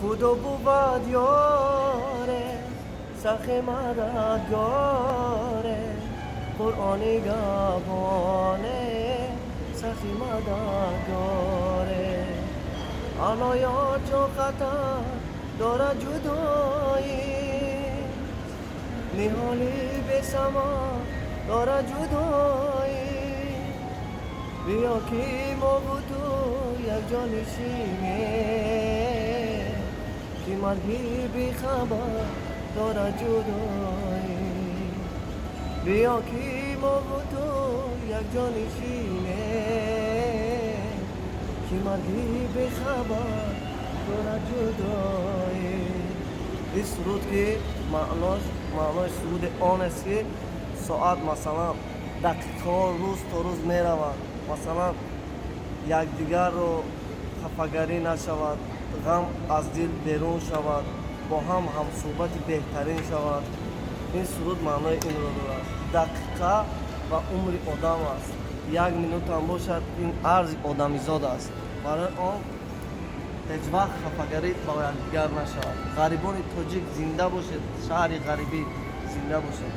Худо бувад ёре, сахи мададгоре, Қуръони гапоне, сахи мададгоре. Аллоё, чун хатар дорад ҷудоӣ, ниҳоли бесамар дорад ҷудоӣ. Биё, ки мову ту якҷо нишинем, ки марги бехабар дорад ҷудоӣ. Биё, ки мову ту якҷо нишинем, ки марги бехабар дорад ҷудоӣ. Ин суруд, ки маънош, маънои суруди он аст, ки соат, масалан, дақиқаҳо рӯз то рӯз мераванд, масалан, якдигарро хафагарӣ нашавад, ғам аз дил берун шавад, бо ҳам ҳамсӯҳбати беҳтарин шавад. Ин суруд маънои инро дорад. Дақиқа ва умри одам аст, як минутам бошад, ин арзи одамизод аст. Барои он ҳеҷ вақт хафагарӣ ба якдигар нашавад. Ғарибони тоҷик, зинда бошед! Шаҳри ғарибӣ, зинда бошед!